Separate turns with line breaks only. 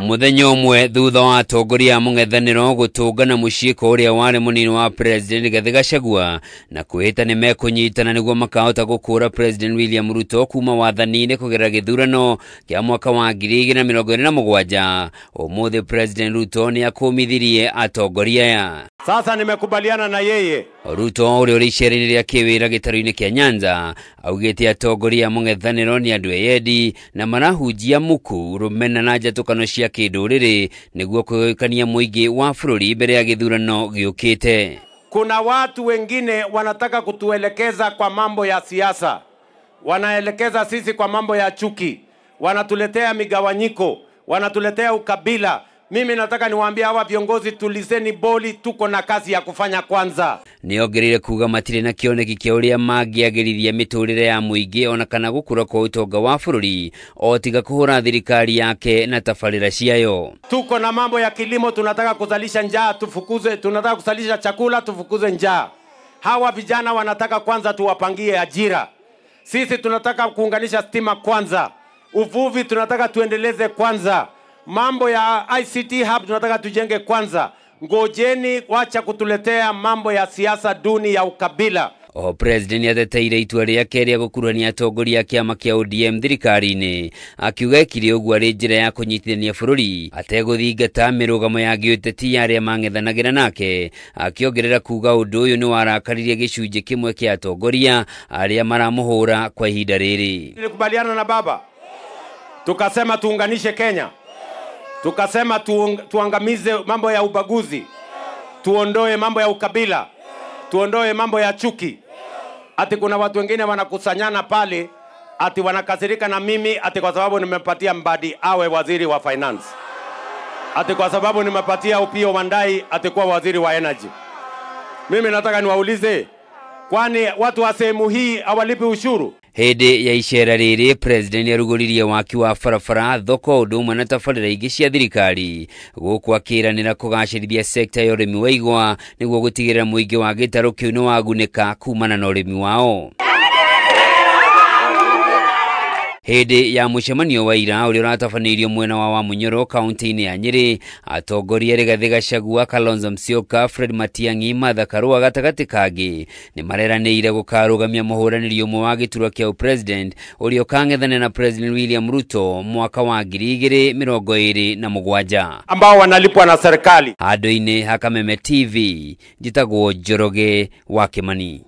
Muthenya ũmwe thutha wa atongoria a mũng'ethanĩro gũtũngana mũciĩ kwa ũrĩa warĩ mũnini wa President Rigathĩ Gachagua na kwĩhĩta nĩ mekũnyitana nĩguo makahota gũkũra President William Ruto kuma wathani-inĩ kũgerera gĩthurano kĩa mwaka wa 2027. Ũmũthĩ President Ruto nĩ akũmithirie atongoria aya.
Sasa nimekubaliana na yeye.
Ruto ũrĩa ũrĩ icera-inĩ rĩa kĩwĩra gĩtarũ-inĩ kĩa Nyanza augĩte atongoria a mũng'ethanĩro nĩ andũ eyendi na marahunjia muku rũmena na njatũkano cia kĩndũrĩrĩ nĩguo kũgayũkania mũingĩ wa bũrũri mbere ya gĩthurano gĩũkĩte.
Kuna watu wengine wanataka kutuelekeza kwa mambo ya siasa, wanaelekeza sisi kwa mambo ya chuki, wanatuletea migawanyiko, wanatuletea ukabila. Mimi nataka niwaambie hawa viongozi, tulizeni boli, tuko na kazi ya kufanya kwanza.
Nĩongereire kuga matirĩ na kĩoneki kĩa ũrĩa mangĩagĩrithia mĩtũrĩre ya mũingĩ ona kana gũkũra kwa ũtonga wa bũrũri o tiga kũhũra thirikari yake na tabarĩra ciayo.
Tuko na mambo ya kilimo, tunataka kuzalisha njaa tufukuze, tunataka kuzalisha chakula tufukuze njaa. Hawa vijana wanataka kwanza tuwapangie ajira. Sisi tunataka kuunganisha stima kwanza. Uvuvi tunataka tuendeleze kwanza. Mambo ya ICT hub tunataka tujenge kwanza. Ngojeni, wacha kutuletea mambo ya siasa duni ya ukabila.
Oho President ateteire itua rĩake rĩa gũkuruhania atongoria a kĩama kĩa ODM thirikari-inĩ, akiuga ekire ũguo arĩ njĩra ya kũnyitithania bũrũri ategũthingata mĩrũgamo ya gĩũteti ya arĩa mang'ethanagĩra nake, akĩongerera kuga ũndũ ũyũ nĩ warakaririe gĩcunjĩ kĩmwe kĩa atongoria arĩa maramũhũra kwa ihinda rĩrĩ.
Nilikubaliana na baba, tukasema tuunganishe Kenya, tukasema tuangamize mambo ya ubaguzi, tuondoe mambo ya ukabila, tuondoe mambo ya chuki. Ati kuna watu wengine wanakusanyana pale ati wanakasirika na mimi ati kwa sababu nimepatia Mbadi awe waziri wa finance, ati kwa sababu nimepatia Opiyo Wandayi ati kuwa waziri wa energy. Mimi nataka niwaulize, kwani watu wa sehemu hii hawalipi ushuru?
Hĩndĩ ya icera rĩrĩ President nĩarugũririe waki wa barabara, thoko ũndũ ũmwe na tabarĩra ingĩ cia thirikari, gũkũ akĩranĩra kũgacĩrithia sekta ya ũrĩmi wa igwa nĩguo gũtigĩrĩra mũingĩ wa gĩtarũ kĩu nĩwagunĩka kumana na ũrĩmi wao. Hĩndĩ ya mũcemanio wa ira ũrĩa ũratabanĩirio mwena wa Wamunyoro kaunti-inĩ ya Nyĩrĩ, atongoria Rigathĩ Gachagua, Kalonzo Musyoka, Fred Matiang'i, Martha Karua gatagatĩ kangĩ nĩmareranĩire gũkarũgamia mũhũranĩri ũmwe wa gĩturwa kĩa ũpresident ũrĩa ũkang'ethanĩra na President William Ruto mwaka wa 2027
ambao wanalipwa na serikali.
Handũ-inĩ ha Kameme TV, njĩtagwo Njoroge wa Kimani.